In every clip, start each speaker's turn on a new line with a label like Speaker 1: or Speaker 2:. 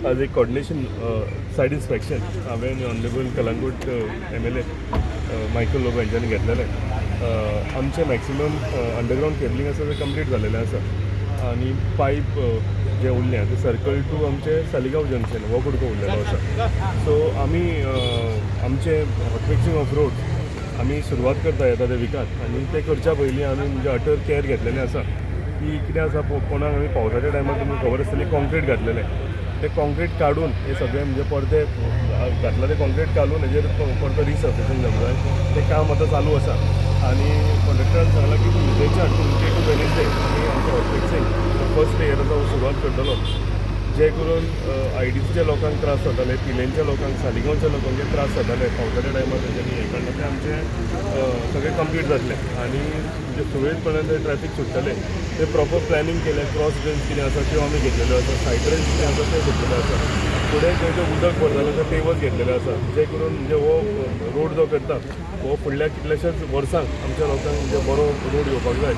Speaker 1: आज एक coordination site inspection हांवें honourable Calangute MLA Michael Lobo हेंच्यांनी घेतलेलें. आमचें मॅक्सिमम अंडरग्रावंड केबलिंग आसा तें कंप्लीट जालेलें आसा आनी पायप जें उरलें तें सर्कल टू आमचें सालिगांव जंक्शन हो कुडको उरलेलो आसा. सो आमी आमचें हॉटमिक्सिंग ऑफ रोड आमी सुरवात करता येता त्या विकात आनी तें करच्या पयलीं आमी म्हणजे अटर केअर घेतलेलें आसा की कितें आसा, कोणाक आमी पावसाच्या टायमार तुमकां खबर आसतली, कॉन्क्रीट घातलेलें. ते कॉन्क्रीट काडून हे सगळें म्हणजे परते घातलां ते कॉन्क्रीट काडून हेजेर परतो रिसर्फेसींग जावंक जाय. तें काम आतां चालू आसा आनी कॉन्ट्रेक्टरान सांगलां की ट्युजडेच्यान, ट्युजडे टू वेनसडे आमी आमचें हॉटमिक्सिंग फर्स्ट लेयराचो सुरवात करतलो, जे करून आयडीसीच्या लोकांक त्रास जाताले, पिलेंच्या लोकांक, सालिगांवच्या लोकांक जे त्रास जाताले पावसाच्या टायमार तेंच्यांनी हें काडलें, तें आमचें सगळें कंप्लीट जातलें आनी म्हणजे सुरळीतपणान ते ट्रॅफीक सुट्टलें. ते प्रॉपर प्लॅनिंग केलें. क्रॉस ड्रेन्स कितें आसा त्यो आमी घेतलेल्यो आसा, सायड ड्रेन्स कितें आसा ते घेतलेले आसा. फुडें खंय जें उदक भरतालें तें पेवर्स घेतलेले आसा, जे करून म्हणजे हो रोड जो करता हो फुडल्या कितल्याशाच वर्सांक आमच्या लोकांक म्हणजे बरो रोड येवपाक जाय.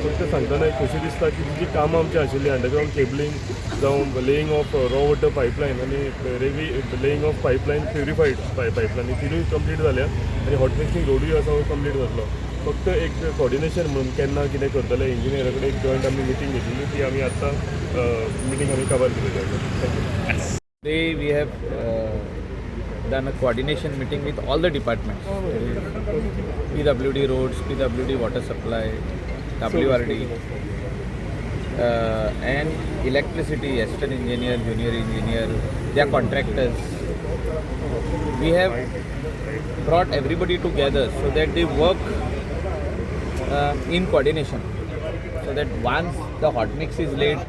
Speaker 1: फक्त सांगतना एक खोशी दिसता की जी कामां आमची आशिल्लीं, अंडरग्रावंड केबलिंग जावं laying of raw water pipeline आनी रेवी laying of pipeline, purified pipeline, ही तिनूय कंप्लीट जाल्या आनी हॉट मिक्सिंग रोडूय आसा हो कंप्लीट जातलो. फक्त एक कॉर्डिनेशन म्हणून केन्ना कितें करतले, इंजिनियरा कडेन एक जॉयंट आमी मिटींग घेतिल्ली, ती आमी आत्तां मिटींग आमी काबार केलेली आसा. Thank you.
Speaker 2: Today we have done a coordination meeting with all the departments, PWD roads, PWD water supply, WRD, and electricity, assistant engineer, junior engineer, their contractors. We have brought everybody together so that they work in coordination, so that once the hot mix is laid,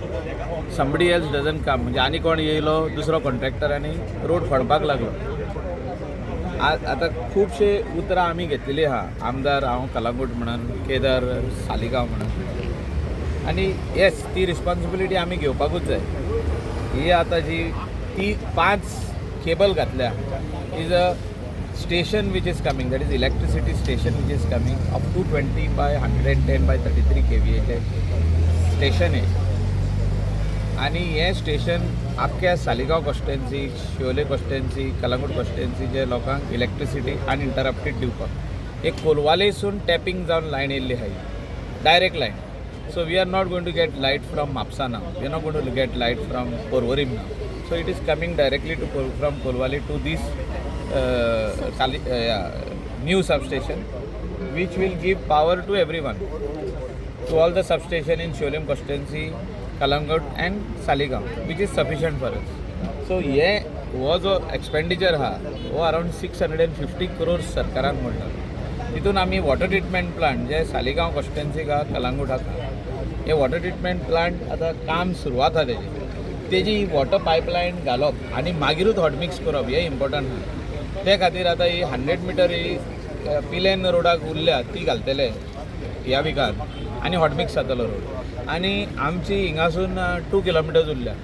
Speaker 2: somebody else doesn't come. म्हणजे आनी कोण येयलो दुसरो contractor आनी road खणपाक लागलो. आतां खुबशे उतरां आमी घेतलेली आहा, आमदार हांव कलांगूट म्हणून, केदार सालिगांव म्हणून. आनी येस, ती रिस्पॉन्सिबिलिटी आमी घेवपाकूच जाय. ही आतां जी ती पांच केबल घातल्या is a station which is coming, that is electricity station which is coming of 220 by 110 by 33 केवीएचे station आहे. आणि हें स्टेशन आख्ख्या सालिगांव कॉन्स्टिट्युएन्सी, शिवोले कॉन्स्टिट्युएन्सी, कलंगूट कॉन्स्टिट्युएन्सीचे लोकांक इलेक्ट्रिसिटी अनइंटरप्टेड दिवपाक. एक कोलवालेसून टॅपिंग जावन लायन येयल्ली आहा, direct line. So we are not going to get light from Mapusa now, we are not going to get light from Porvorim now. So it is coming directly to from Colvale to this new substation, which will give power to everyone, to all the substation in Siolim constituency, Calangute and Saligao, which is sufficient for us. So हे हो जो expenditure आहा हो around 650 crores सरकारान म्हणटा. तितून आमी water treatment plant जे सालिगांव कॉन्स्टिट्युएन्सीक आहा, कलंगूटाक आहा, हे वॉटर ट्रिटमेंट प्लांट आतां काम सुरवात आहा तेजी. तेजी वॉटर पायपलायन घालप आनी मागीरूच हॉटमिक्स करप हें इम्पॉर्टंट आहा. ते खातीर आतां ही 100 मिटर ही पिलेन रोडाक उरल्या ती घालतले ह्या विकार आनी हॉटमिक्स जातलो रोड. आनी आमची हिंगासून 2 किलोमिटर्स उरल्या.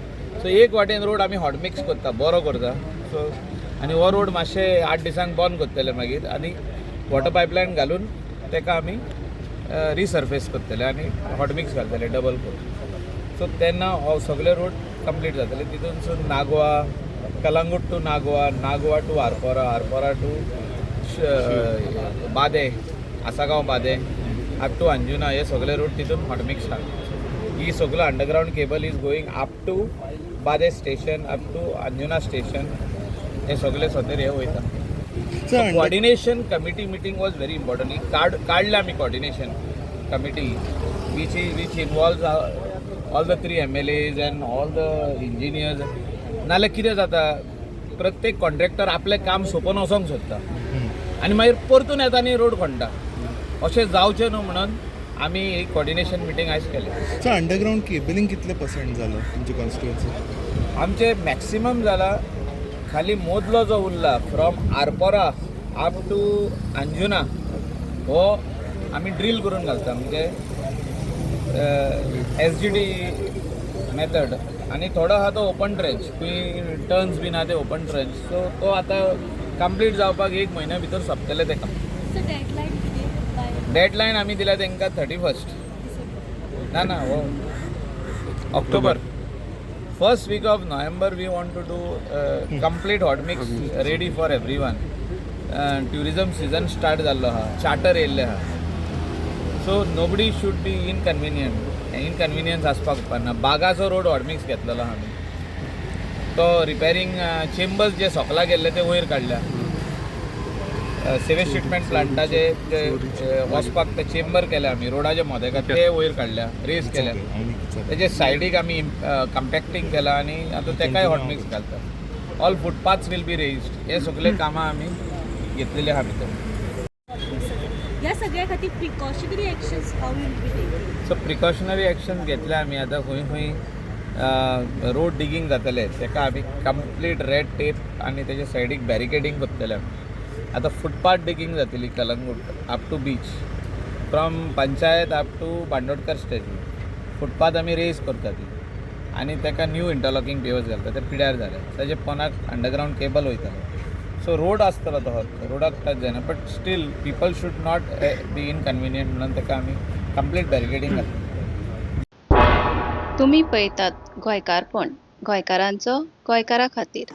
Speaker 2: सो एक वाटेन रोड आमी हॉटमिक्स करता, बरो करता. सो आनी हो रोड मातशे 8 दिसांक बंद करतले मागीर आनी वॉटर पायपलायन घालून ताका आमी रिसर्फेस करतले आनी हॉटमिक्स घालतले डबल करून. सो तेन्ना हो सगळे रोड कंप्लीट जातले. तितूनसून Nagoa, Calangute to Nagoa, Nagoa to Arpora, Arpora to Badem, Assagao बादे अप टू अंजुना, हे सगळे रोड तितून हॉटमिक्स आहा. ही सगळं underground cable is going up to Bade station, up to Anjuna station. हे सगळे सतेर हे वयता.
Speaker 3: Sir,
Speaker 2: Coordination committee meeting was very important. ही काड काडल्या आमी coordination committee which involve all the three MLAs and all the engineers. नाल्यार कितें जाता, प्रत्येक कॉन्ट्रॅक्टर आपलें काम सोंपोवन वचोंक सोदता आनी मागीर परतून येता आनी रोड खणटा. अशें जावचें न्हू म्हणून आमी ही कॉर्डिनेशन मिटींग आयज केलें.
Speaker 3: सर, अंडरग्राऊंड केबलिंग कितले पर्सेंट झालं तुमच्या कॉन्स्टिट्युएन्सी?
Speaker 2: आमचे मॅक्सिमम जाला. खाली मोदलो जो उरला from Arpora up to Anjuna हो आमी ड्रील करून घालता, म्हणजे एसजीडी मेथड. आनी थोडो आहा तो ओपन ट्रेंच, खंय टर्न्स बीन आहा ते ओपन ट्रेंच. सो तो आतां कंप्लीट जावपाक एक म्हयन्या भितर सोंपतलें तें काम.
Speaker 4: सो डेडलायन कितें बाय?
Speaker 2: डेडलायन आमी दिल्या तांकां 31, ना ना, हो October. First week of November we want to do complete hot mix ready for everyone. Tourism season start जाल्लो आहा, चार्टर येयल्ले आहा, so nobody should be inconvenient. Inconvenience आसपाक उपकारना. बागाचो रोड हॉटमिक्स घेतलेलो आहा आमी, तो रिपेरींग चेंबर्स जे सोकला गेल्ले ते वयर काडल्या. सिवेज ट्रिटमेंट प्लांटाचे जे वचपाक ते चेंबर केले आमी रोडाच्या मोदेकार, ते वयर काडल्या, रेज केल्या. तेजे सायडीक आमी कंपॅक्टींग केला आनी आतां तेकाय हॉटमिक्स घालता. All footpaths will be raised. हे सगळे कामां आमी घेतलेली आहा भितर.
Speaker 4: ह्या सगळ्या खातीर precautionary actions how will be taken?
Speaker 2: So precautionary action घेतले आमी. आतां खंय खंय रोड डिगींग जातले तेका आमी कंप्लीट रेड टेप आनी तेजे सायडीक बॅरिकेडींग करतले आमी. आतां फुटपाथ डिगींग जातली Calangute up to beach, from panchayat up to Bandodkar statue footpath आमी रेज करता ती आनी तेका न्यू इंटरलॉकींग पेवर्स घालता. ते पिड्यार जाले, ताजे पोनाक अंडरग्रावंड केबल वयतालो. सो रोड आसतलो तो, रोडाक टच जायना, but still people should not be inconvenient म्हणून ताका आमी कंप्लीट बॅरिकेडींग घातली.
Speaker 5: तुमी पळयतात गोंयकारपण, गोंयकारांचो गोंयकारा खातीर.